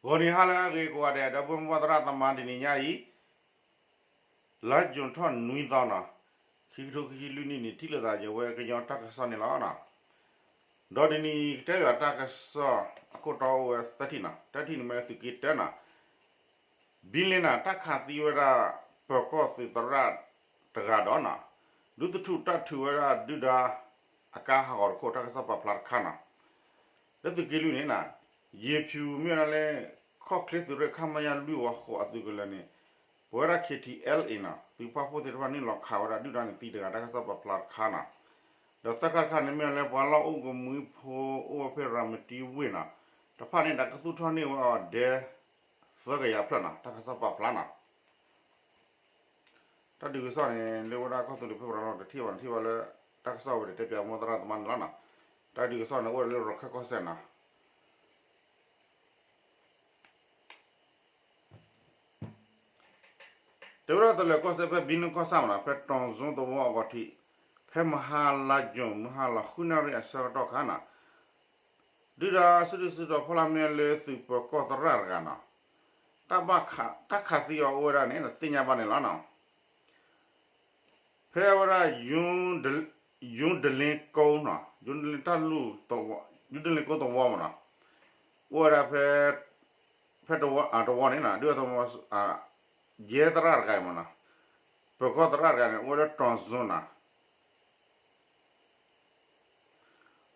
ဂီၤနံၤဟါလၢအဂ့ၤကိးဂၤဒဲး ဒီပုၢ်ဝဲၢ်သရၣ်သမါ တနံၤညါအံၤ လါယူၤထီၣ်နွံသီနီၤ, ခံကထိခံဆံလွံၢ်နံၣ်န့ၣ် ထံၣ်လိာ်သးယဝဲကညီတၢ်ကစီၣ်န့ၣ်လီၤ. ဒီးတနံၤအံၤကတဲဘၣ်တၢ်ကစီၣ်အခိၣ်တီအိၣ်ဝဲသၢထံၣ်နီၤ, တၢထံၣ်န့ၣ်မ့ၢ်လၢသုးက့တၢနီၤ, ဘံလ့နီၤ တၢ်ခးသံဝဲဒၣ် ပၢၤကီၢ်သုးသရၣ်တဂၤဒီးနီၤ, ဒူသထူၣ်တၢ်ထုးဝဲဒၣ်ဒုၣ်ဒါအကါဟးဂီၤတခိၣ် တၢ်ကစီၣ်ပာ်ဖျါတခါနီၤ. လၢသုးက့လွံၢ်န့ၣ်နီၤ, ယ့ၤဖၠူၤမ့ၢ်ဝဲဒၣ်လၢ ခီၣ်ချ့သုးရ့ၣ် ခမရ လွံၢ်ဝီဃိးအသုးကလၢၤန့ၣ် ပဝဲဒၣ် ခ့ထံအဲလ်အ့နီၤ သုးပာ်ဖှိၣ်သ့ၣ်တဖၣ်နုာ်လီၤခးဝဲဒၣ်ဒုၣ်ဒါန့ၣ်သံတဂၤ တၢ်ကစီၣ်ပာ်ဖျါတခါနီၤ. ဒီးသၢခါတခါန့ၣ်မ့ၢ်ဝဲလၢပှၤလီၢ်အိၣ်ကမှံဖိအိၣ်ဝဲဖဲရၤမတံဝ့ၢ်နီၤ, တဖၣ်န့ၣ်ဒီးကသူၣ်ထီၣ်န့ၢ်ဝဲအီၤဒဲ သၢကယၤဖျၢၣ်နီၤ တၢ်ကစီၣ်ပာ်ဖျါနီၤ. တၢ်ဒုးကစီၣ်န့ၣ် လၢဝဲဒၣ်ကီၢ်သူလ့ၤဖဲပရၤလီၤတထံၣ်ဘၣ်န့ၣ် ထံၣ်ဘၣ်လၢ တၢ်ကစီၣ်ဝဲန့ၣ် တဲပၠးမိၢ်သရၣ်သမါန့ၣ်လီၤနီၤ. တၢ်ဒုးကစီၣ်န့ၣ် အိၣ်ဝဲဒၣ်လၢရခၢၣ်ကီၢ်စဲၣ်နီၤ. တဲဝဲဒၣ်တလၢၤကီၢ်စဲၣ်ဖဲဘံန့ၣ်ကီၢ်ဆၣ်မနီၤ ဖဲတီၤစိသဝီအဂီၢ်ထံး ဖဲမဟါလါယူၤ မုၢ်ဟါလီၤဃုနၣ်ရံၣ်အဆၢကတီၢ်ခါနီၤ, ဒုၣ်ဒါစုဒုၣ်စုတီၤဖီလာ်မ့ၢ်လၢသုးပၢၤကီၢ်သရၣ်တဂၤနီၤ, တၢ်ဘၣ်ခး တၢ်ခးသံအီၤအိၣ်ဝဲဒၣ်န့ၣ် သ့ၣ်ညါဘၣ်န့ၣ်လီၤနီၤ. ဖဲဝဲဒၣ် ယူဒလ့ကိနီၤ, ယူဒလ့တၢ်လူၢ်သဝီ, ယူဒလ့ကိသဝီမနီၤ, အိၣ်ဝဲဒၣ်ဖဲ ဖဲတဝီန့ၣ်နီၤ ဒုၣ်ဒါသုးမီၤစိရိၤ ယဲသရၣ်တဂၤအံၤမနီၤ, ပၢၤကီၢ်သရၣ်တဂၤန့ၣ် အိၣ်ဝဲလၢတီၤစိနီၤ.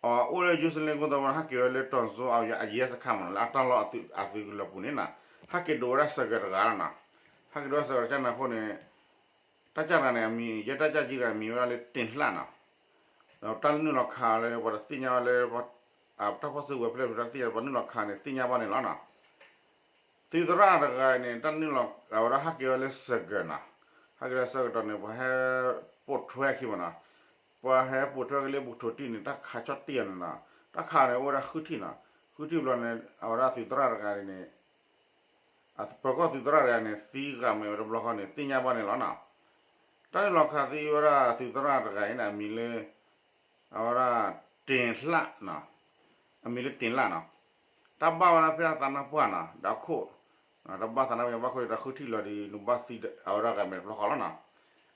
အအိၣ်လၢယူဒလ့ကိသဝီ ဟဲက့ၤဝဲလၢတီၤစိအယဲစခါမနီၤ လၢအတၢ်လီၢ်အသုးကလၢၤပူၤန့ၣ်နီၤ, ဟဲက့ၤဒိးဝဲဒၣ်စဲးကဲးတဂၤလီၤနီၤ. ဟဲက့ၤဒိးဝဲစဲးကဲးတဂၤန့ၣ်အဃိန့ၣ် တၢ်ကၢ်တဂၤန့ၣ် အမံၤ ယဲတၢ်ကၢ်ကံတဂၤ မံၤဝဲဒၣ်လၢတ့ၢ်လှၣ်နီၤ. ဒီးတၢ်နုာ်လီၤခးလၢပှၤတသ့ၣ်ညါဝဲလၢ တၢ်ဖီၣ်စုကဝဲၤဖဲလဲၣ် ပတသ့ၣ်ညါ ပှၤနုာ်လီၤခးန့ၣ် သ့ၣ်ညါဘၣ်န့ၣ်လီၤနီၤ. သုးသရၣ်တဂၤအံၤန့ၣ် တၢ်နုာ်လီၤဝဲဒၣ်ဟဲက့ၤဝဲလၢစဲးကဲးနီၤ, ဟဲက့ၤလၢစဲးကဲးတီၤန့ၣ် ပှၤဟဲပိာ်ထွဲခံမနီၤ, ပှၤဟဲပိာ်ထွဲက့ၤလၢဘူးကထိးတံၢ်န့ၣ် တၢ်ခးဆီၣ်တံၢ်အီၤန့ၣ်နီၤ, တၢ်ခးန့ၣ်အိၣ်ဝဲဒၣ်ဃုထံၣ်နီၤ, ဃုထံၣ်ဘျီန့ၣ် အဝဲဒၣ်သုးသရၣ်တဂၤန့ၣ် ပၢၤကီၢ်သုးသရၣ်တဂၤန့ၣ် သံဂၤမဲာ်ဝဲတဘျီဃီန့ၣ် သ့ၣ်ညါဘၣ်န့ၣ်လီၤနီၤ. တၢ်နုာ်လီၤခးသံဝဲဒၣ်သုးသရၣ်တဂၤအံၤန့ၣ် အမံၤလၢ အဝဲဒၣ် တ့ၢ်လှၣ်နီၤ, အမံၤလၢတ့ၢ်လှၣ်နီၤ, တၢ်ဘၣ်ဝဲဒၣ်ဖဲအသးနါပှၢ်နီၤ ဒီးအခိၣ်, တၢ်ဘၣ်သးနါပှၢ် ဘၣ်ခိၣ်ဒီးဃုထံၣ်လီၤဒီး နဘၣ်သံအဝဲဒၣ်ဂၤမဲာ်တဘျီဃီလီၤနီၤ.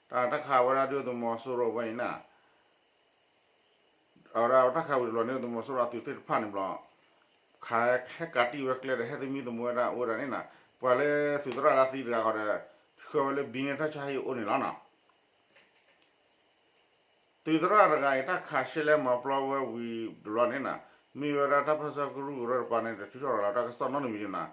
တၢ်တခးဝဲဒၣ်ဒုၣ်ဒါသုးမီၤစိရိၤဝဲအံၤန့ၣ် အဝဲဒၣ်တၢ်ခးဝံၤတဘျီန့ၣ် သုးမီၤစိရိၤအသုးသ့ၣ်တဖၣ်န့ၣ်ဘျီ ခးဟဲကးတံၢ်ဝဲကျဲဒီး ဟဲသမံသမိးဝဲဒၣ်အိၣ်ဝဲဒၣ်န့ၣ်နီၤ, ပှၤလၢသုးသရၣ်လၢသံတဂၤဃီဒီး ဆှၢဝဲလၢဘံန့ၣ်တၢ်ဆါဟံၣ်အိၣ်န့ၣ်လီၤနီၤ. သုးသရၣ်တဂၤအံၤ တၢ်ခးရှဲလဲမၤပျီဝဲဝံၤတဘျီန့ၣ်နီၤ, မ့ၢ်ဝဲဒၣ်တၢ်ပၢၢ်ဆၢကရူၢ်ကရၢတပၤန့ၣ် တထုးထီၣ်ရၤလီၤတၢ်ကစီၣ်နီတမံၤဒံးနီၤ, မ့ၢ်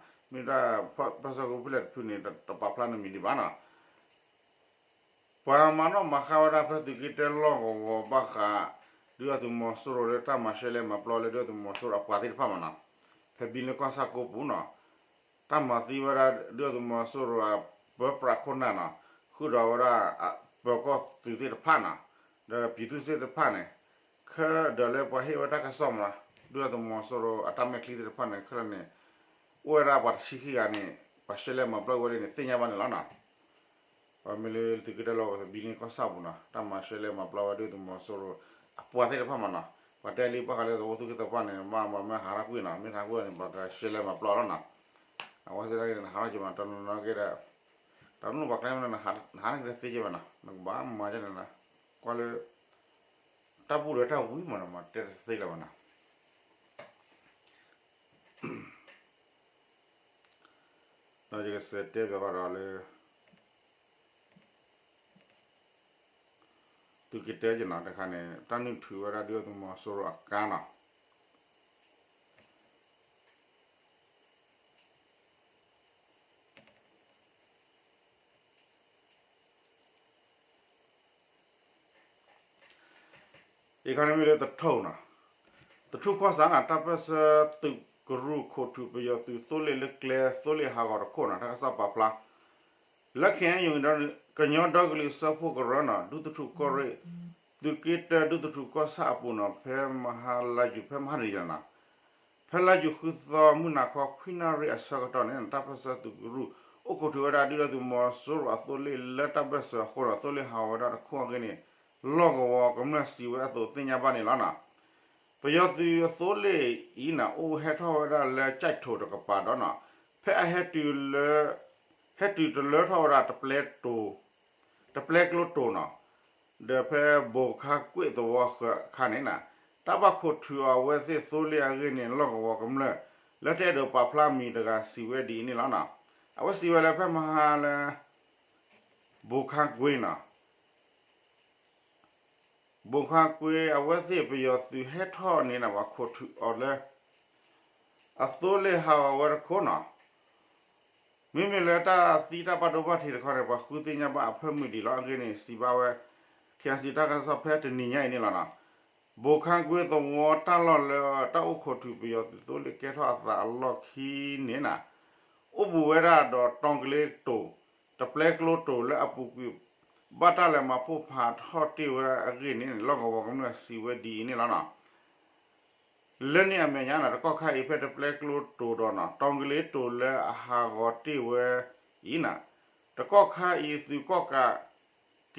တၢ်ပၢၢ်ဆၢကရူၢ်ဖဲလဲၣ်တဖုန့ၣ် တပာ်ဖျါနီတမံၤဒံးဘၣ်နီၤ. ပှၤမၤနီၣ်မၤဃါဝဲဒၣ်ဖဲသုးက့တၢလီၢ်ကဝီၤဘၣ်ဃး ဒုၣ်ဒါသုးမီၤစိရိၤလၢတၢ်မၤရှဲလဲမၤပျီလၢဒုၣ်ဒါသုးမီၤစိရိၤအပှၤသ့ၣ်တဖၣ်မနီၤ, ဖဲဘံလ့ကီၢ်ဆၣ်ကိးပူၤနီၤ, တၢ်မၤသံဝဲဒၣ်ဒုၣ်ဒါသုးမီၤစိရိၤအပၢပြးခိၣ်နၢ်နီၤ, ဃုာ်ဒီးဝဲဒၣ် ပၢၤကီၢ်သုးသ့ၣ်တဖၣ်နီၤ, ဒီးပံၤသူၣ်စ့ၣ်သ့ၣ်တဖၣ်န့ၣ်, ခဲဒီးလၢပှၤဟ့ၣ်ဝဲတၢ်ကစီၣ်မနီၤ, ဒုၣ်ဒါသုးမီၤစိရိၤအတၢ်မဲာ်ချံသ့ၣ်တဖၣ်န့ၣ် ခဲလၢာ်န့ၣ် အိၣ်ဝဲဒၣ်ပှၤတဆံခံဂၤန့ၣ် ပှၤရှဲလဲမၤပျီဝဲလၢန့ၣ် သ့ၣ်ညါဘၣ်န့ၣ်လီၤနီၤ. ပှၤမ့ၢ်လၢသုးက့တၢလီၢ်ကဝီၤ ဘံလ့ကီၢ်ဆၣ်ပူၤနီၤ, တၢ်မၤရှဲလဲမၤပျီဝဲဒုၣ်ဒါသုးမီၤစိရိၤအပှၤသ့ၣ်တဖၣ်မနီၤ, ပှၤတဲလံဘၣ်ဃးလၢသဝီသူၣ်က့သးပှၢ်န့ၣ် ဘၣ်မၤမ့ၢ်ဟးထီၣ်ကွံာ်နီၤ, မ့ၢ်ဟးကွံာ်န့ၣ် ပှၤကရှဲလဲမၤပျီလီၤနီၤ. အဝဲသ့ၣ်တဂၤန့ၣ် နဟးထီၣ်က့ၤမး တနီၤနီၤက့ဒီး တနီၤပှၤကျဲမ့ၢ် နဟးန့ၣ်က့ၤတသ့က့ၤဘၣ်နီၤ, နကဘၣ်မၤကန့ၣ်နီၤ, ကွၢ်လၢ တၢ်ဘူၣ်ဒီးတၢ်ဝံၤမးနီၤ မၤတဲတသ့လၢၤဘၣ်နီၤ. ဒီးယကစံးတဲဘၣ်ဃးဒီးလၢ သုးက့တၢက့နီၤ တခါန့ၣ် တၢ်နုာ်ထုးဝဲဒၣ်ဒုၣ်ဒါသုးမီၤစိရိၤအကါနီၤ. အခါန့ၣ်မ့ၢ်လၢသထူၣ်နီၤ, သထူၣ်ကီၢ်ဆၣ်နီၤ တၢ်ပၢၢ်ဆၢသုးကရူၢ်ခိးထုး ပယီၤသုးသိလ့ၣ်လၢကျဲသိလ့ၣ်ဟးဂီၤတခိၣ်နီၤ တၢ်ကစီၣ်ပာ်ဖျါ လၢ ခ့ၣ်အဲၣ်ယူၣ် ကညီဒီကလုာ်စၢဖှိၣ်ကရၢနီၤ ဒူသထူၣ်ကီၢ်ရ့ၣ် သုးက့တၢဒူသထူၣ်ကီၢ်ဆၣ်အပူၤနီၤ ဖဲမဟါလါယူၤ ဖဲမဟါတနံၤလီၤနီၤ ဖဲလါယူၤဃုသီ မုၢ်နၤခီ ခွံနၣ်ရံၣ်အဆၢကတီၢ်န့ၣ် တၢ်ပၢၢ်ဆၢသုးကရူၢ် အိၣ်ခိးထုးဝဲဒၣ်ဒုၣ်ဒါသုးမီၤစိရိၤအသိလ့ၣ်လၢတၢ်ဘၢၣ်စၢၤအဃိဒီး သိလ့ၣ်ဟးဂီၤဝဲဒၣ်တခိၣ်အဂ့ၢ်န့ၣ် လီၢ်ကဝီၤကမျၢၢ်စံးဝဲအသိးသ့ၣ်ညါဘၣ်န့ၣ်လီၤနီၤ. ပယီၤသုးအသိလ့ၣ်အံၤန့ၣ် အိၣ်ဟဲထီၣ်ဝဲဒၣ်လၢကၠဲးထိးတကပၤဒီးနီၤ ဖဲအဟဲတုၤလၢ ဟဲတုၤတလၢထီၣ်ဝဲဒၣ်တပျဲတိၤ တပျဲကျိတိၤနီၤ, ဒီးဖဲဘိၣ်ခါကွ့ၢ်သဝီဃၢၤအခါန့ၣ်နီၤ, တၢ်ဘၣ်ခိးထုးအီၤအဝဲသ့ၣ်သိလ့ၣ်အဂ့ၢ်န့ၣ် လီၢ်ကဝီၤကမျၢၢ် လၢတအဲၣ်ဒိးပာ်ဖျါမံၤတဂၤစံးဝဲဒ်အံၤန့ၣ်လီၤနီၤ. အဝဲစံးဝဲလၢဖဲမဟါလၢ ဘိၣ်ခါကွ့ၢ်နီၤ ဘိၣ်ခါကွ့ၢ်အဝဲသ့ၣ်ပယီၤသုးဟဲထီၣ်န့ၣ်နီၤ ဘၣ်ခိးထုးအီၤလၢ အသိလ့ၣ်ဟးဂီၤဝဲတခိၣ်နီၤ. မ့မ့ၢ်လၢတၢ်သံတၢ်ဘၣ်ဒိဘၣ်ထံးတခီန့ၣ် ပှၤဃုသ့ၣ်ညါဘၣ်အဖၢမုၢ်ဒံးလီၤ. အဂ့ၢ်န့ၣ် စံးဘၣ်ဝဲ ခ့ၣ်အဲၣ်စံၣ် တၢ်ကစီၣ်ဖဲတနံၤညါအံၤန့ၣ်လီၤနီၤ. ဘိၣ်ခါကွ့ၢ်သဝီတၢ်လီၢ်လၢတၢ်အိၣ်ခိးထုးပယီၤသုးသိလ့ၣ်ကဲထီၣ်အသးအလီၢ်ခံန့ၣ်နီၤ, အိၣ်ဘူးဝဲဒၣ်ဒီးတီကလ့တိၤ တပျဲကျိတိၤလၢအပူၤကွံာ် ဘၣ်တၢ်လဲၤမၤပိၢ်ဖးထီၣ်တ့ၢ်ဝဲအဂ့ၢ်န့ၣ် လီၢ်ကဝီၤကမျၢၢ်စံးဝဲဒ်အံၤန့ၣ်လီၤနီၤ. လၢန့ၣ်အမဲာ်ညါနီၤ တကီၢ်ခါအံၤဖဲတပျဲကျိတိၤဒီးနီၤ တီကလ့တိၤလၢအဟးဂီၤတ့ၢ်ဝဲအံၤနီၤ, တကီၢ်ခါအံၤသုးကီၣ်ကး က့ၤတ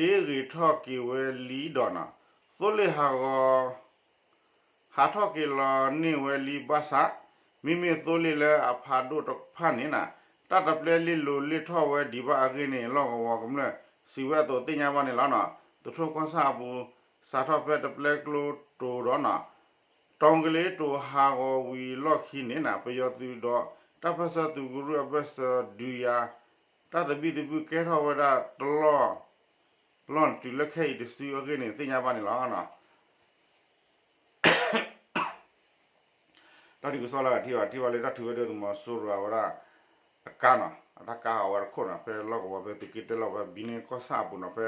့ဂ့ၤထီၣ်က့ၤဝဲလံဒီးနီၤ သိလ့ၣ်ဟးဂီၤ ဟးထီၣ်က့ၤလီၤန့ၢ်ဝဲလံဘၣ်ဆၣ်, မ့မ့ၢ်သိလ့ၣ်လၢအဖးဒိၣ်တဖၣ်န့ၣ်နီၤ တၢ်တပျဲလ့ၢ်လိၤလ့ၢ်ထီၣ်ဝဲဒံးဘၣ်အဂ့ၢ်န့ၣ် လီၢ်ကဝီၤကမျၢၢ်စံးဝဲအသိးသ့ၣ်ညါဘၣ်န့ၣ်လီၤနီၤ. သုးထိၣ်ကီၢ်ဆၣ်အပူၤ စးထီၣ်ဖဲတပျဲကျိတိၤဒီးနီၤ တီကလ့တိၤဟးဂီၤဝံၤလီၢ်ခံန့ၣ်နီၤ ပယီၤသုးဒီး တၢ်ပၢၢ်ဆၢသုးကရူၢ်အဘၢၣ်စၢၤဒုးယၤ တၢ်သဘံၣ်သဘုၣ်ကဲထီၣ်ဝဲဒၣ်တလီၢ် လီၢ်တုၤလၢခဲအံၤတစုအဂ့ၢ်န့ၣ် သ့ၣ်ညါဘၣ်န့ၣ်လီၤ. တၢ်ဒုးကစီၣ်လၢအထံၣ်ဘၣ် ထံၣ်ဘၣ်လၢတၢ်ထုးဝဲဒၣ်သုးမီၤစိရိၤအဝဲဒၣ် အကါနီၤ အတၢ်ကါအီၤဝဲတခိၣ်နီၤ ဖဲလီၢ်ကဝီၤဖဲသုးက့တၢလီၢ်ဖဲ ဘံန့ၢ်ကီၢ်ဆၣ်အပူၤနီၤ ဖဲ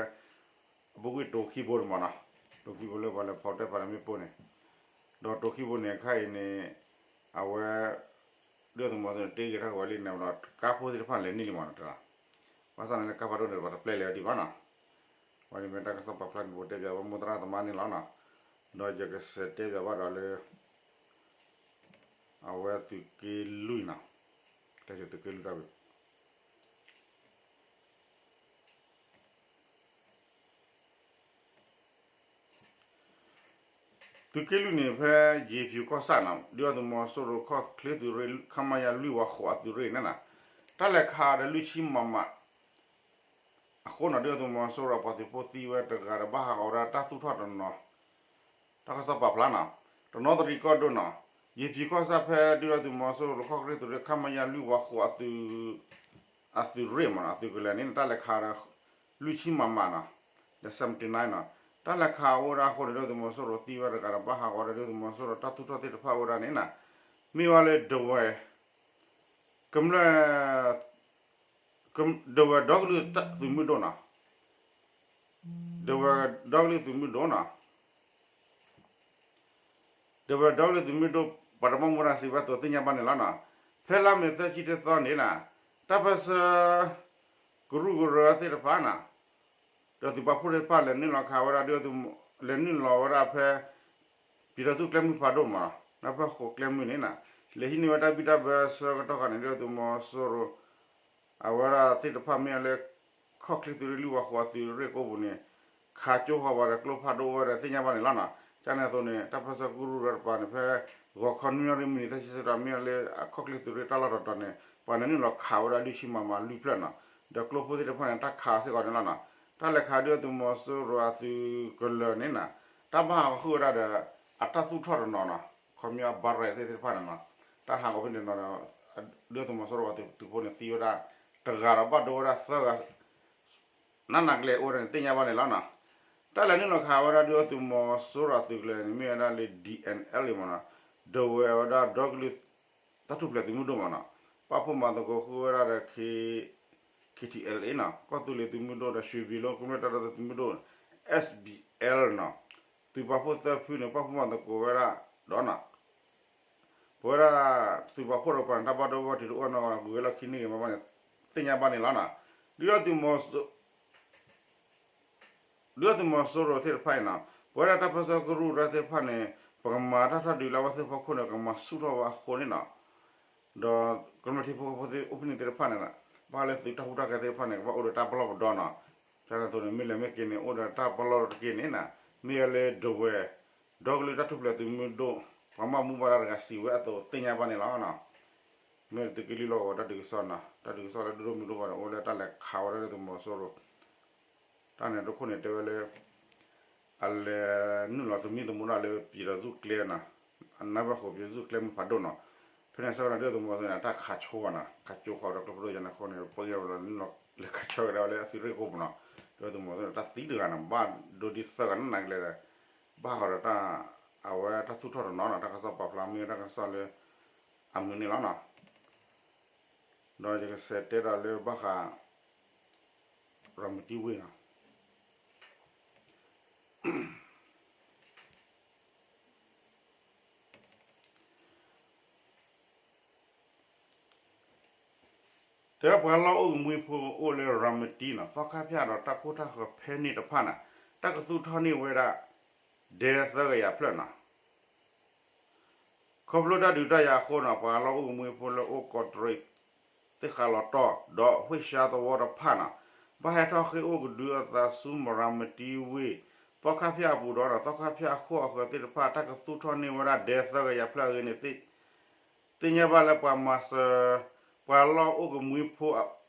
အပူၤကွံာ်တိၤခံဘိန့ၣ်မးနီၤ တိၤခံဘိလၢပှၤလဲၤဖီတၢ်ပာ်တၢ်မ့ၣ်ပိၢ်န့ၣ် ဒီးတိၤခံဘိန့ၣ် အခါအံၤန့ၣ် အဝဲ ဒုၣ်ဒါသုးမီၤစိရိၤန့ၣ် တ့ဂ့ၤထီၣ်က့ၤဝဲလံန့ၣ်ဒီး ကါဖိသ့ၣ်တဖၣ်လဲၤနုာ်လံမးနီၤ တၢ် ဘၣ်ဆၣ်န့ၣ်လၢကါဖးဒိၣ်န့ၣ် ပှၤတပျဲလဲၤဝဲဒံးဘၣ်နီၤ ဝဲန့ၣ်မ့ၢ်တၢ်ကစီၣ်ပာ်ဖျါန့ၣ် ပတဲပၠးဝဲမိၢ်သရၣ်သမါန့ၣ်လီၤနီၤ ဒီးယကစးတဲပၠးဘၣ်ဒီးလၢ အဝဲသုးက့လွံၢ်နီၤ တဲသုးက့လွံၢ်တၢ်ဝံၤ သုးက့လွံၢ်န့ၣ် ဖဲယ့ၤဖၠူၤကီၢ်ဆၣ်နီၤ ဒုၣ်ဒါသုးမီၤစိရိၤခီၣ်ချ့သုးရ့ၣ် ခမရ လွံၢ်ဝၤဃိးအသုးရ့ၣ်န့ၣ်နီၤ တၢ်လဲၤခးဒီးလွံၢ်ဆံမမ အဃိနီၤ ဒုၣ်ဒါသုးမီၤစိရိၤပှၤသုးဖိသံဝဲတဂၤဒီးဘၣ်ဟးဂီၤဝဲဒၣ်တၢ်သူၣ်ထီၣ်တနီၤ တၢ်ကစီၣ်ပာ်ဖျါနီၤ တနီသရံၣ်ကီၢ်ဒိၣ်နီၤ ယ့ၤဖၠူၤကီၢ်ဆၣ်ဖဲဒုၣ်ဒါသုးမီၤစိရိၤခီၣ်ချ့သုးရ့ၣ် ခမရ လွံၢ်ဝၤဃိးအသုး အသုးရ့ၣ်မးနီၤ အသုးကလၢၤန့ၣ် တၢ်လဲၤခးဒီး လွံၢ်ဆံမမနီၤ ဒီး seventy nine နီၤ တၢ်လဲၤခးအိၣ်ဝဲဒၣ်အဃိန့ၣ် ဒုၣ်ဒါသုးမီၤစိရိၤသံဝဲတဂၤဒီးဘၣ်ဟးဂီၤဒီးဒုၣ်ဒါသုးမီၤစိရိၤတၢ်သူၣ်ထီၣ်သ့ၣ်တဖၣ်အိၣ်ဝဲဒၣ်န့ၣ်နီၤ မ့ၢ်ဝဲလၢဒဝဲၢ် ကမျၢၢ် ဒဝဲၢ်ဒီကလုာ်သုးမုၢ်ဒိၣ်နီၤ ဒဝဲၢ်ဒီကလုာ်သုးမုၢ်ဒိၣ်နီၤ ဒဝဲၢ်ဒီကလုာ်သုးမုၢ်ဒိၣ် ပှၤတမံၤမံၤတၢ်စံးဘၣ်အသိးသ့ၣ်ညါဘၣ်န့ၣ်လီၤနီၤ ဖဲလါမ့ၤသၢဆံတသီန့ၣ်နီၤ တၢ်ပၢၢ်ဆၢ ကရူၢ်ကရၢသ့ၣ်တဖၣ်နီၤ ဒီးသုးပာ်ဖှိၣ်သ့ၣ်တဖၣ်လဲၤနုာ်လီၤခးဝဲဒၣ်ဒုၣ်ဒါသုး လဲၤနုာ်လီၤဝဲဒၣ်ဖဲ ပံၤထီသူၣ်ကျဲမုၢ်ဖးဒိၣ်မး လၢဖဲဃိးကျဲမုၢ်န့ၣ်နီၤ လဲၤဟံးန့ၢ်ဝဲတၢ်ဘံၣ်တၢ်ဘၢအဆၢကတီၢ်ခါန့ၣ် ဒုၣ်ဒါသုးမီၤစိရိၤ အဝဲဒၣ်သ့ၣ်တဖၣ်မ့ၢ်ဝဲလၢ ခီၣ်ချ့သုးရ့ၣ်လွံၢ်ဝၤဃိးအသုးရ့ၣ်ကိးပူၤန့ၣ် ခးကၠိဃီၤဝဲဒီးကျိဖးဒိၣ်ဝဲဒီးသ့ၣ်ညါဘၣ်န့ၣ်လီၤနီၤ ကန့ၣ်အသိးန့ၣ် တၢ်ပၢၢ်ဆၢကရူၢ်ကရၢတပၤန့ၣ် ဖဲ ဂီၤခီနွံနၣ်ရံၣ်မံးနံးသၢဆံဆၢကတီၢ်မ့ၢ်ဝဲလၢအခီၣ်ချ့သုးရ့ၣ်တၢ်လီၢ်တတီၤန့ၣ် ပှၤန့ၣ်နုာ်လီၤခးဝဲဒၣ်လွံၢ်ဆံမမလွံၢ်ဖျၢၣ်နီၤ ဒီးကျိဖိသ့ၣ်တဖၣ်န့ၣ် တၢ်ခးစ့ၢ်ကီးန့ၣ်လီၤနီၤ တၢ်လဲၤခးဒုၣ်ဒါသုးမီၤစိရိၤအသုးကလၢၤန့ၣ်နီၤ တၢ်ဘၣ်ဟးဂီၤဃုာ်ဝဲဒၣ်ဒီး အတၢ်သူၣ်ထီၣ်တနီၤနီၤ ခီပညီအဘါရဲၣ်သ့ၣ်တဖၣ်န့ၣ်နီၤ တၢ်ဟးဂီၤဖဲန့ၣ်နီၤဒီး ဒုၣ်ဒါသုးမီၤစိရိၤအသုးဖိန့ၣ်သံဝဲဒၣ် တဂၤဒီးဘၣ်ဒိဝဲဒၣ်သၢဂၤ နးနးကလဲာ်အိၣ်ဝဲဒၣ်န့ၣ် သ့ၣ်ညါဘၣ်န့ၣ်လီၤနီၤ. တၢ်လဲၤနုာ်လီၤခးဝဲဒၣ်ဒုၣ်ဒါသုးမီၤစိရိၤအသုးကလၢၤန့ၣ် မ့ၢ်ဝဲဒၣ်လၢ D N L မ့ၢ်နီၤ, ဒဝဲၢ်ဝဲဒၣ်ဒီကလုာ်တၢ်ထူၣ်ဖျဲးသုးမုၢ်ဒိၣ်မ့ၢ်နီၤ, ပာ်ဖှိၣ်မၤသကိးဃုာ်ဝဲဒၣ်ဒီး K T L A နီၤ, ကီၢ်သူလ့ၤသုးမုၢ်ဒိၣ်ဒီး ရွှေဘီကမျၢၢ်တၢ်ဒီသဒၢသုးမုၢ်ဒိၣ် S B L နီၤ, သုးပာ်ဖှိၣ်သၢဖုန့ၣ် ပာ်ဖှိၣ်မၤသကိးဝဲဒၣ်ဒီးနီၤ ပဝဲဒၣ်သုးပာ်ဖှိၣ်တကပၤန့ၣ် တၢ်ဘၣ်ဒိဘၣ်ထံးတအိၣ်နီတဂၤ ဂုၤဝဲလီၢ်ခံန့ၢ်ဂ့ၤမးဘၣ်န့ၣ် သ့ၣ်ညါဘၣ်န့ၣ်လီၤနီၤ. ဒုၣ်ဒါသုးမီၤစိရိၤသ့ၣ်တဖၣ်အံၤနီၤ ပဝဲဒၣ်တၢ်ပၢၢ်ဆၢကရူၢ်တၢ်သ့ၣ်တဖၣ်န့ၣ် ပကမၤတၢ်ထီၣ်ဒုးလၢအဝဲသ့ၣ်ဖီခိၣ်န့ၣ် ကမၤဆူၣ်ထီၣ်ဝဲအဃိန့ၣ်နီၤ ဒီးကမျၢၢ်ထံဖိကီၢ်ဖိသ့ၣ်အိၣ်ဖဲန့ၣ်သ့ၣ်တဖၣ်န့ၣ် ဘၣ်ဃးလၢသုးတၢ်ဟူးတၢ်ဂဲၤသ့ၣ်တဖၣ်န့ၣ် ကဘၣ်အိၣ်ဒီးတၢ်ပလီၢ်ပဒီနီၤ. ဒ်န့ၣ်အသိးန့ၣ် မ့ၢ်လဲၤမ့ၢ်က့ၤန့ၣ် အိၣ်ဒီးတၢ်ပလီၢ်တက့ၢ်န့ၣ်နီၤ မ့ၢ်ဝဲလၢဒဝဲၢ် ဒီကလုာ်တၢ်ထူၣ်ဖျဲးသုးမုၢ်ဒိၣ် ပှၤဘၣ်မူဘၣ်ဒါတဂၤစံးဝဲအသိးသ့ၣ်ညါဘၣ်န့ၣ်လီၤ. မ့ၢ်သုးက့လွံၢ်လီၢ်ကဝီၤတၢ်ဒုးကစီၣ်နီၤ, တၢ်ဒုးကစီၣ်လၢဒိၣ်ဒိၣ်မုၢ်ဒိၣ်ဘၣ်ဒီး အိၣ်လၢတၢ်လဲၤခးဝဲဒၣ်လၢသုးမီၤစိရိၤ တၢ်န့ၣ်တခိၣ်န့ၣ်တဲဝဲလၢ အလဲၤနုာ်လီၤသမံသမိးဒၣ်လၢ ပြည်သူ့ကျဲနီၤ, အနၢ်ဘၣ်ဃိ ပြည်သူ့ကျဲမုၢ်ဖးဒိၣ်နီၤ, ဖဲန့ၣ်ဆၢကတီၢ်န့ၣ် ဒုးသုးမီၤစိရိၤန့ၣ် တၢ်ခးဆိဝဲနီၤ, ခးဆိဃီၤဒီးကျိဖးဒိၣ်ယါန့ၣ်အဃိန့ၣ် ပှၤကညီလီၤနုာ်လီၤ လဲၤခးဆိကဒါဝဲလၢအသုးရ့ၣ်ခိၣ်ပူၤနီၤ, ဒုးသုးမီၤစိရိၤန့ၣ် တၢ်သံတဂၤနီၤ, ဘၣ်ဒိဒ်သၢဂၤနးနးကလဲာ်ဒီး ဘၣ်ဃီဒီးတၢ် အဝဲတၢ်သူၣ်ထီၣ်တနီၤနီၤ, တၢ်ကစီၣ်ပာ်ဖျါမ့ၢ်တၢ်ကစီၣ်လၢ အမုာ်န့ၣ်လီၤနီၤ, ဒီးယကစးတဲဒီးလၢဘၣ်ဃး ရၤမတံဝ့ၢ်နီၤ တဲပှၤလီၢ်အိၣ်ကမှံဖိအိၣ်လၢရၤမတံနီၤ, သီခါဖၠၣ်ဒီးတၢ်ကိၢ်တၢ်ဂီၤဖဲန့ၣ်တဖၣ်န့ၣ် တၢ်ကသူၣ်ထီၣ်န့ၢ်ဝဲဒၣ် ဒဲသၢကယၤဖျၢၣ်နီၤ. ခီဖျိတၢ်ဒုးတၢ်ယၤအဃိနီၤ, ပှၤလီၢ်အိၣ်ကမှံဖိလၢအိၣ်ကီးတရံး သ့ၣ်ဃးလီၤတီၢ် ဒီးဝ့ၢ်ၡါသဝီတဖၣ်နီၤ, ဘၣ်ဟဲထီၣ်ဃ့ၢ်အိၣ်ကဒုအသးဆူမရၤမတံဝ့ၢ် သီခါဖၠၣ်အပူၤဒီး သီခါဖၠၣ်အခိၣ်အဃၢၤသ့ၣ်တဖၣ် တၢ်ကသူၣ်ထီၣ်န့ၢ်ဝဲဒၣ်ဒဲသၢကယၤဖျၢၣ်အဂ့ၢ်န့ၣ် သ့ၣ်ညါဘၣ်လၢပှၤမၤစၢၤ ပှၤလီၢ်အိၣ်ကမှံဖိ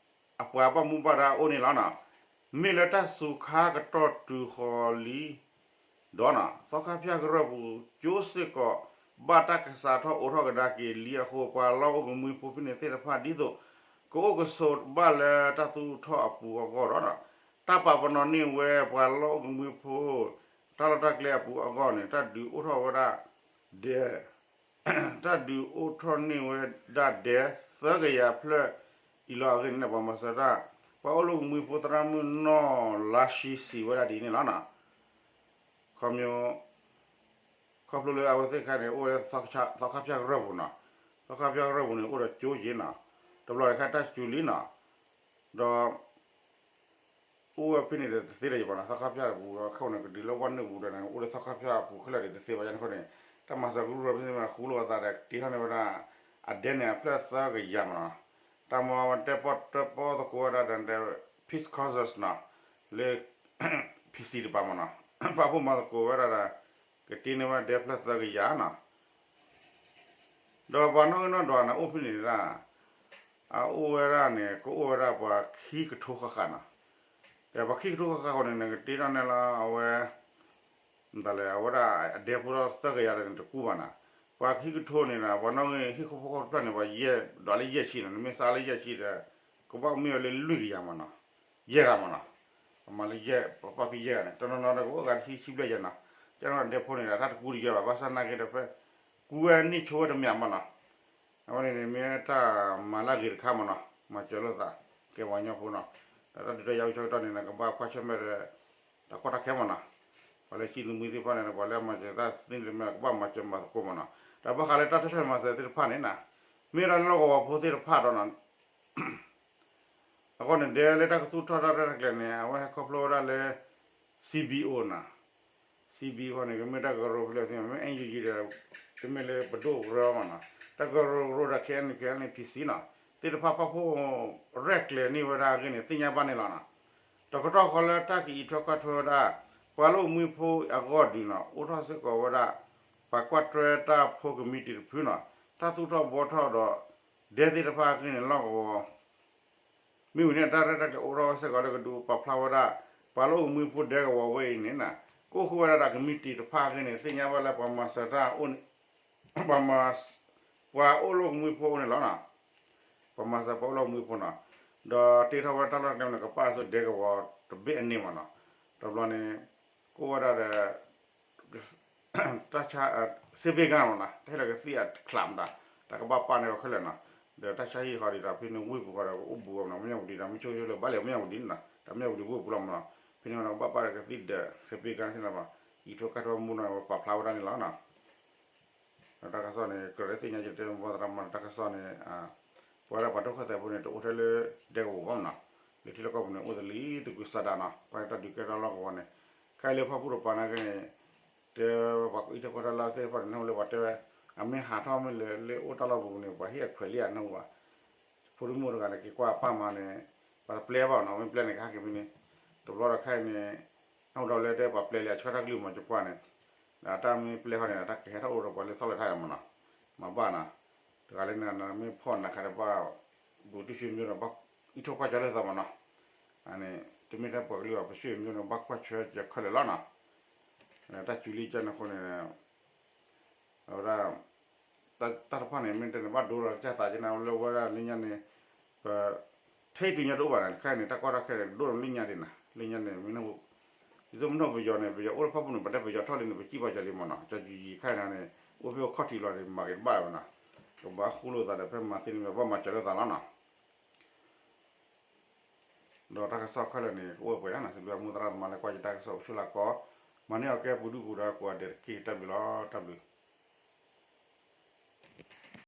အပှၤဘၣ်မူဘၣ်ဒါအအိၣ်န့ၣ်လီၤနီၤ. မ့ၢ်လၢတၢ်စူၤခါကတီၢ်တုၤဃီၤလံ ဒီးနီၤ သီခါဖၠၣ်ကရၢၢ်ပူၤ ကၠိစ့ၢ်ကီး ဘၣ်တၢ်ကစးထီၣ်အိးထီၣ်ကဒါက့ၤလံအဃိ ပှၤလီၢ်အိၣ်ကမှံဖိဖဲန့ၣ်သ့ၣ်တဖၣ် ဒ်သိး ကအိၣ်ကဆိးဘၣ်လၢတၢ်သူၣ်ထီၣ်အပူၤအဂီၢ်ဒီးနီၤ တၢ်ပာ်ပနီၣ်န့ၢ်ဝဲပှၤလီၢ်အိၣ်ကမှံဖိ တၢ်လီၢ်တၢ်ကျဲအပူၤအဂီၢ်န့ၣ် တၢ်ဒုးအိၣ်ထီၣ်ဝဲဒၣ် ဒဲ တၢ်ဒုးအိၣ်ထီၣ်န့ၢ်ဝဲဒၣ်ဒဲသၢကယၤဖျၢၣ်အံၤလီၤ. အဂ့ၢ်န့ၣ် ပှၤမၤစၢၤတၢ် ပှၤအိၣ်လၢကမှံဖိသရၣ်မုၣ်နီၢ်လါရှံစံးဝဲဒၣ်ဒ်န့ၣ်လီၤနီၤ. ခီ ခီဖျိလၢအဝဲသ့ၣ်တခါန့ၣ် အိၣ်လၢသီခါဖၠၣ်ကရၢၢ်ပူၤနီၤ, သီခါဖၠၣ်ကရၢၢ်ပူၤန့ၣ် အိၣ်ဒီးကၠိက့ၤနီၤ, တဘျီတခါတၢ်စူၤလံနီၤ, ဒီး အိၣ်ဝဲဖဲန့ၣ်ဒီးတသ့ဒီးယၤဘၣ်နီၤ, သီခါဖၠၣ်ပူၤခီန့ၣ် ကဒုးလၢဝၣ်နုာ်ပူၤဒီးန့ၣ် အိၣ်လၢသီခါဖၠၣ်အပူၤခဲလၢာ်ဒီးတသ့ဘၣ်ယါန့ၣ်အဃိန့ၣ်, တၢ်မၤစၢၤကရူၢ်ကရၢဖဲန့ၣ်မ့ၢ်ဃူလိာ်အသးဒီး တ့ထီၣ်န့ၢ်ဝဲဒၣ် အဒဲန့ၣ်အဖျၢၣ်သၢကယၤမ့ၢ်နီၤ, တၢ်မၤဝဲတဲပီၣ်တဲပီၣ်သကိးဝဲဒၣ်ဒီး Peace Caucus နီၤ, လၢ PC တပၤမ့ၢ်နီၤ, ပာ်ဖှိၣ်မၤသကိးဝဲဒၣ်ဒီး ကတ့န့ၢ်ဝဲဒၣ်ဒဲဖျၢၣ်သၢကယၤနီၤ ဒီးပှၤနီၣ်ဂံၢ်နီၣ်ဒွးန့ၣ် အိၣ်ဖဲန့ၣ်ဒၣ် အအိၣ်ဝဲဒၣ်န့ၣ် ကအိၣ်ဝဲဒၣ်ပှၤခံကထိဃၣ်ဃၣ်နီၤ, ဒီးပှၤခံကထိဃၣ်ဃၣ်ဃိန့ၣ် နကတ့ထီၣ်န့ၢ်လီၤအဝဲ မတၤလဲၣ် အဝဲဒၣ်အဒဲဖိသၢကယၤဒီးန့ၣ်တကူဘၣ်နီၤ, ပှၤခံကထိန့ၣ်ဒီး ပှၤနီၣ်ဂံၢ်ဟံၣ်ခိၣ်ဖိဃီတဖျၢၣ်န့ၣ် ပှၤယဲၢ်ဒွးလၢယဲၢ်ဆံနီၤ, နမ့ၢ်စးလၢယဲၢ်ဆံဒီး ကဘၣ်မ့ၢ်ဝဲလၢလွံၢ်ကယၤမ့ၢ်နီၤ, ယဲၢ်ဂၤမ့ၢ်နီၤ, ပမၤလၢယဲၢ် ပပာ်ဖှိၣ်ယဲၢ်ဂၤန့ၣ် တနီၤနီၤဒီးကအိၣ်ဂၤတဆံဆံဘျဲၣ်ယဲၢ်နီၤ, ကဲထီၣ်ဒဲဖိန့ၣ်ဒီး တၢ်တကူတယၢၢ်ဘၣ် ဘၣ်ဆၣ်နာ်က့ဒီးဖဲ ကူဝဲနံၣ်ဆိဝဲတမ့ၢ်မ့ၢ်နီၤ, အဝဲန့ၣ်န့ၣ် မ့ၢ်တၢ်မၤလၢအဂ့ၤတခါမ့ၢ်နီၤ, မၤစၢၤလိာ်သး ကဲပှၤကညီဖိနီၤ, ဒီးတၢ်ဒုးတၢ်ယၤအိၣ်ဆၢကတီၢ်န့ၣ် နကဘၣ်ကွၢ်ဆၢၣ်မဲာ်ဒီး တၢ်ကီတၢ်ခဲမ့ၢ်နီၤ, ပှၤလၢစံၣ်သမံသ့ၣ်တဖၣ်န့ၣ် ပှၤလၢအမၤစၢၤတၢ်သ့န့ၣ်မ့ၢ် ကဘၣ်မၤစၢၤမၤသကိးမ့ၢ်နီၤ, ဒီးဘၣ်ဃးလၢတၢ်ဆၢထၢၣ်မၤစၢၤသ့ၣ်တဖၣ်န့ၣ်နီၤ, မ့ၢ်ဒၣ်လၢလီၢ်ကဝီၤဖိသ့ၣ်တဖၣ်ဒီးနီၤ အဃိန့ၣ် ဒဲလၢတၢ်ကသူၣ်ထီၣ်တၢ်ရဲၣ်တၢ်ကျဲၤန့ၣ် အဝဲဟဲခီဖျိဝဲဒၣ်လၢ CBO နီၤ, CBO န့ၣ် ကမ့ၢ်တၢ်ကရၢကရိဖဲလဲၣ်သ့ၣ်မ့ၢ် NUG ဒီး တမ့ၢ်လၢပဒိၣ်ကရၢမ့ၢ်နီၤ, တၢ်ကရၢကရိဒီး KNU KNPC နီၤ, သ့ၣ်တဖၣ်ပာ်ဖှိၣ်ရဲၣ်ကျဲၤန့ၢ်ဝဲဒၣ်အဂ့ၢ်န့ၣ် သ့ၣ်ညါဘၣ်န့ၣ်လီၤနီၤ, တကတီၢ်ဃီလၢတၢ်ကအံးထွဲကွၢ်ထွဲဝဲဒၣ် ပှၤလၢအိၣ်မူဖိအဂီၢ်ဒုးနီၤ အိၣ်ထီၣ်စ့ၢ်ကီးဝဲဒၣ် ပှၤကွၢ်ထွဲတၢ်ဖိကမံးတံာ်တဖုနီၤ, တၢ်သူၣ်ထီၣ်ဘှီထီၣ်ဒီး ဒဲသ့ၣ်တဖၣ်အဂ့ၢ်န့ၣ် လီၢ်ကဝီၤ မ့ၢ်ဝံၤန့ၣ် တၢ်ရဲၣ်တၢ်ကျဲၤအိးထီၣ်ဝဲစ့ၢ်ကီးလၢကဒုးပာ်ဖျါဝဲဒၣ် ပှၤလၢအိၣ်မူဖိဒဲကဝီၤဝဲအံၤန့ၣ်နီၤ, ကအိၣ်ဃုာ်ဝဲဒၣ်ဒီးကမံးတံာ်တဖၣ်အဂ့ၢ်န့ၣ် သ့ၣ်ညါဘၣ်လၢပှၤမၤစၢၤတၢ်အိၣ်န့ၣ် ပှၤမၤ ပှၤအိၣ်လၢအိၣ်ကမှံဖိအအိၣ်န့ၣ်လီၤနီၤ, ပှၤမၤစၢၤပှၤအိၣ်လၢအိၣ်ကမှံဖိနီၤ, ဒီးတ့ထီၣ်ဝဲတၢ်လီၢ်တၢ်ကျဲန့ၣ် ကပာ်အသိးဒဲကဝီၤတဘ့ၣ်အန့ၣ်မ့ၢ်နီၤ, တဘျီန့ၣ် ကအိၣ်ဝဲဒၣ်ဒီး တၢ်ဆါ စ့ဘ့ၣ်ကါမ့ၢ်နီၤ, တၢ်ဟ့ၣ်လီၤကသံၣ်အချးမတၤ, တၢ်ကဘၣ်ပာ်န့ၢ်အီၤခဲလၢာ်နီၤ, ဒီးတၢ်ဆါဟံၣ်ဃီဒ်ဒီး ဖဲန့ၣ်ဝ့ၢ်ပူၤဃီဒီး ကအိၣ်ဘူးအီၤမ့ၢ်နီၤ, မၠၣ်ဝတံၤဒီး မ့ၢ်ဆိဆိလၢဘၣ်လဲၤမၠၣ်ဝတံၤန့ၣ်နီၤ, ဒီးမၠၣ်ဝတံၤဝ့ၢ်ပူၤလီၤမ့ၢ်နီၤ, ဖဲန့ၣ်ဝဲဒီး ကဘၣ်ပာ်ဒီးကသံၣ်ဒီး စ့ဘ့ၣ်ကါသ့ၣ်နီၤ, အံးထွဲကွၢ်ထွဲမူနီၤ ပာ်ဖျါဝဲဒၣ်န့ၣ်လီၤနီၤ. ဒီးတၢ်ကစီၣ်န့ၣ် ကြၢးလၢသ့ၣ်ညါက့ၤတဲမ့ၢ်သရၣ်မၤတၢ်ကစီၣ်န့ၣ် ပဝဲဒၣ်ပှၤဒိၣ်ဃဲၣ်သဲးဖိန့ၣ် တအိၣ်ထဲလၢဒဲကဝီၤဘၣ်မ့ၢ်နီၤ, လၢထံလီၢ်ကီၢ်ပူၤန့ၣ် အိၣ်သလံတကုၤဆးဒးနီၤ, ပှၤတၢ်ဒုးကဲထီၣ်လီၢ်ကဝီၤန့ၣ်, ခဲအံၤလၢဖၣ်ပူၣ်တပၤနာ်က့န့ၣ် တဲပှၤကအံးထွဲကွၢ်ထွဲလၢသ့ၣ်တဖၣ်န့ၣ် နၢ်ဟူလၢပှၤတဲဝဲ အမ့ၢ်ဟးထီၣ်မ့ၢ်လဲၤလၢအိၣ်တၢ်လီၢ်ပူၤန့ၣ် ပှၤဟ့ၣ်အခွဲးလံဧါ နၢ်ဟူဘၣ် ဖိဒိၣ်မုၣ်တဂၤန့ၣ် က့ၤကွၢ်အပၢ်မါန့ၣ် ပှၤတပျဲဘၣ်နီၤ, မ့ၢ်ပျဲန့ၣ် ကဟဲက့ၤဖဲန့ၣ်, တဘျီဒီးခဲအံၤန့ၣ် နၢ်ဟူဒီးလၢတဲပှၤပျဲလံ အဆှၢတၢ်ကလုၢ်မၤကကွၢ်န့ၣ်, ဒီးတၢ်မ့ၢ်ပျဲဃီန့ၣ် တၢ်ကဟဲထီၣ်အိၣ်ဒီးပှၤလၢသီၣ်လၢထါယၤမ့ၢ်နီၤ, မၤဘၣ်နီၤ, တဂၤလၢန့ၣ် မ့ၢ်ဖီၣ်နၤခါဒီး ဘၣ်ဒိးတံၢ်ဆူမ့ၢ်ဒီး ဘၣ်အံးထိၣ်ကွၢ်ကၢလၢသးမးနီၤ, အန့ၣ် တမ့ၢ်ထဲပှၤကလုာ်အီၤ ပဆူမ့ၢ်ဒီး ဘၣ်ကွၢ်ဆၢကၢခဲလၢာ်လီၤနီၤ, တၢ်စူၤလံကၢန့ၣ်အဃိန့ၣ် အဝဲဒၣ် တၢ်တဖၣ်န့ၣ် မ့ၢ်တဲန့ၣ် ဘၣ်ဒိလီၤကစၢ်သးကန့ၣ် လၢဝဲဒၣ်လၢညါန့ၣ် ပ ထဲတုၤညါတအိၣ်ဘၣ်န့ၣ် ခဲအံၤန့ၣ် တၢ်ကီတၢ်ခဲန့ၣ် ဒိၣ်လီၤလၢညါဒံးနီၤ, လၢညါန့ၣ် မ့ၢ် ဒ်သိးမ့ၢ်နီၢ်ပယီၤန့ၣ် ပယီၤအိၣ်လၢဖၣ်ပူၣ်န့ၣ် ပတဲပယီၤထီၣ်လံန့ၣ် ပစံၣ်ပှၤကၢလံမးနီၤ, ကၢကၠူယံၤခါန့ၣ်န့ၣ် အိၣ်ဖဲအိၣ်ခီၣ်ထံးလီၤန့ၣ် မၤက့ၤတဘၣ်လၢၤဘၣ်နီၤ, ကဘၣ်ဃူလိာ်သးဒီး ဖဲမၤသ့န့ၣ် ဘၣ်မၤစၢၤလိာ်သးလီၤနီၤ. ဒီးတၢ်ကစီၣ်ခဲလၢာ်န့ၣ် ကအိၣ်ပှဲၤဒၣ်နီၤ, စံးဘျုးမုၢ်သရၣ်သမါလၢကွၢ်ယတၢ်ကစီၣ်အိၣ်ဆူၣ်လၢကီး, မၤန့ၢ်အီၤကဲပူၤဒုၣ်ပူၤဒါကိးဂၤဒဲးတက့ၢ်. တၢ်ဘျုးလီၤ, တၢ်ဘျုး.